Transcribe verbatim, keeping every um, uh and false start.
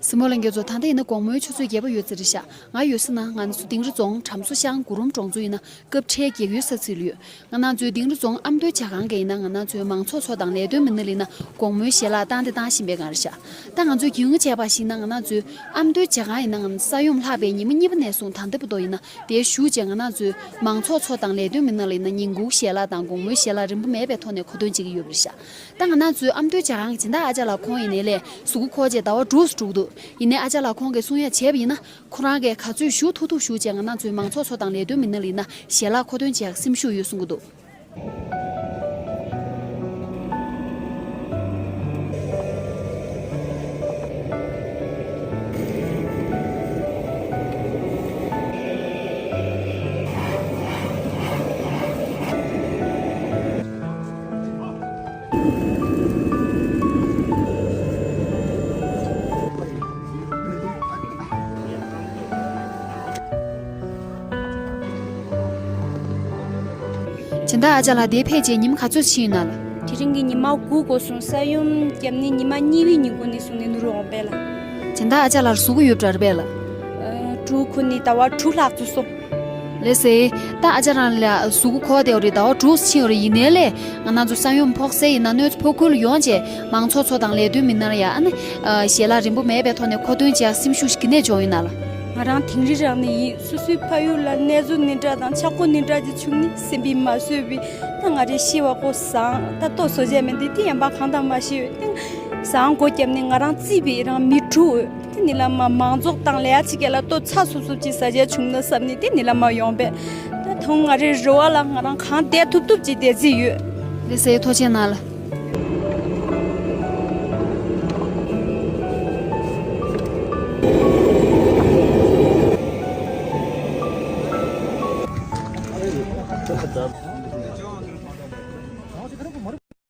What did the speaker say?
གཟིགས་མོ་ལྷན་རྒྱས་ཚོ། ད་ལྟ་ཡིན་ན་དགོང་མོའི་ཆུ་ཚོད་བརྒྱད་པ་ཡོད་ཙམ་རེད་ཤག་ང་ཡོད་ས་ན་ང་ཚོ་དིང་རི་རྫོང་གྲམ་སོ་ཤང་གུ་རུམ་གྲོང་ཚོ་ཡིན་ན་སྐབས་འཕྲལ་རྒེག་ཡོལ་ས་ཚིགས་ལ་ཡོད། ང་རང་ཚོའི་དིང་རི་རྫོང་ཨ་མདོའི་ཇ་ཁང་གི་ཡིན་ན་ང་རང་ཚོའི་མང་ཚོགས་ཚོ་དང་ལས་དོན་མི་སྣ་ལ་ཡིན་ན་དགོང་མོའི་ཞལ་ལག་བཏང་སྟེ་བཏང་བཞིན་པའི་སྒང་རེད་ཤག་ད་ང་ཚོས་རྒྱུས་མངའ་བྱས་པ་ཞིག་ན་ང་རང་ཚོའི་ཨ་མདོའི་ཇ་ཁང་ཡིན་ན་ང་ས་ཡོམ་ལྷག་པའི་ཉི་མ་གཉིས་པ་ནས་བཟུང་ད་ལྟ་བར་དུ་ཡིན་ན་དེར་བཞུགས་བྱས་ང་རང་ཚོའི་མང་ཚོགས་ཚོ་དང་ལས་དོན་མི་སྣ་ལ་ཡིན་ན་ཉིན་གུང་ཞལ་ལག་དང་དགོང་མོའི་ཞལ་ལག་རིན་པོ་མེད་པའི་ཐོག་ནས་མཁོ་འདོན་བྱེད་ཀྱི་ཡོད་པ་རེད་ཤག་ད་ང་རང་ཚོའི་ཨ་མདོའི་ཇ་ཁང་གི་སྦྱིན་བདག་ཨ་ཅག་ལགས་ཁོང་ཡིན་ནའི་ལས་གཟུགས་པོ་ཁོག་བཅས་ཟླ་བ་དྲུག་འགྲོ་གི་འདུག་ཡིན་ནའི་ཨ་ཅག་ལགས་ཁོང་གིས་གསུང་ཡ་བྱས་པ་ཡིན་ན་ཁོ་རང་གིས་ག་ཚོད་ཞུ་ཐུབ་ཐུབ་ཞུ་བྱས་ང་རང་ཚོའི་མང་ཚོགས་ཚོ་དང་ལས་དོན་མི་སྣ་ལ་ཡིན་ན་ཞལ་ལག་མཁོ་འདོན་བྱེད་ཡག་སེམས་ཤུགས་ཡོད་གསུང་གི་འདུག་སྦྱིན་བདག་ཨ་ཅག་ལགས། འདིར་ཕེབས་བྱས་ཉིན་མ་ག་ཚོད་ཕྱིན་ཡོད་ན་ལགས། དེ་རིང་གི་ཉི་མ་དགུ་འགོར་སོང་། ས་ཡོམ་བརྒྱབ་ནས་ཉི་མ་གཉིས་པའི་ཉིན་གུང་ནས་བཟུང་ནས་ནུབ་རུ་འོང་པས་ལགས། སྦྱིན་བདག་ཨ་ཅག་ལགས་གཟུགས་པོ་ཡོད་པ་འདྲ་རེད་པས་ལགས། ཨ། གྲུ་ཁུར་ནས་ཟླ་བ་དྲུག་ལྷག་ཙམ་སོང་། ལགས་སེ། ད་ཨ་ཅག་རང་ལ་གཟུགས་པོ་ཁོག་བསྡད་ཡོད་རེད། ཟླ་བ་དྲུག་ཕྱིན་ཡོད་རེད། ཡིན་ནའི་ལས་ང་རང་ཚོ་ས་ཡོམ་ཕོག་སའི་ཡིན་ན་གནོད་འཚེ་ཕོག་ཁུལ་ལ་ཡོང་བྱས་མང་ཚོགས་ཚོ་དང་ལས་དོན་མི་སྣ་ལ་ཡ་ཨ་ནི་ཞལ་ལག་རིན་པོ་མེད་པའི་ཐོག་ནས་མཁོ་འདོན་བྱེད་ཡག་སེམས་ཤུགས་ཤིག་ག་ནས་བྱུང་ཡོད་ན་ལགས། ང་རང་དིང་རི་རང་ནས་ཡིན། སོ་སོའི་ཕ་ཡུལ་ལ་གནས་ཚུལ་འདི་འདྲ་དང་ཆག་སྒོ་འདི་འདྲ་ཅིག་བྱུང་ནས་སེམས་པས་མ་བཟོད་པའི། ད་ང་རའི་ཤི་བ་ཀོ་བཟང་ད་ལྟོ་བཟོ་བྱས་མེད་འདི་དེ་ཡན་པ་གང་དང་མ་ཤི་ཡོད། དེ་བཟང་སྒོ་བརྒྱབ་ནས་ང་རང་རྩིས་པའི་རང་མི་དྲུག་ཡོད། དེ་ནི་ལ་མ་མང་ཚོགས་དང་ལས་ཡ་ཅིག་ག་ལ་ལྟོ་ཚ་སུབ་སུབ་ཅིག་ཟ་བྱས་བྱུང་ན་བསམ་ནས་དེ་ནི་ལ་མ་ཡོང་པས། ད་དུང་ང་རའི་རེ་བ་ལ་ང་རང་གང་བསྡད་ཐུབ་ཐུབ་ཅིག་བསྡད་རྩིས་ཡོད། ལགས་སེ། ཐུགས་རྗེ་གནང་ལགས།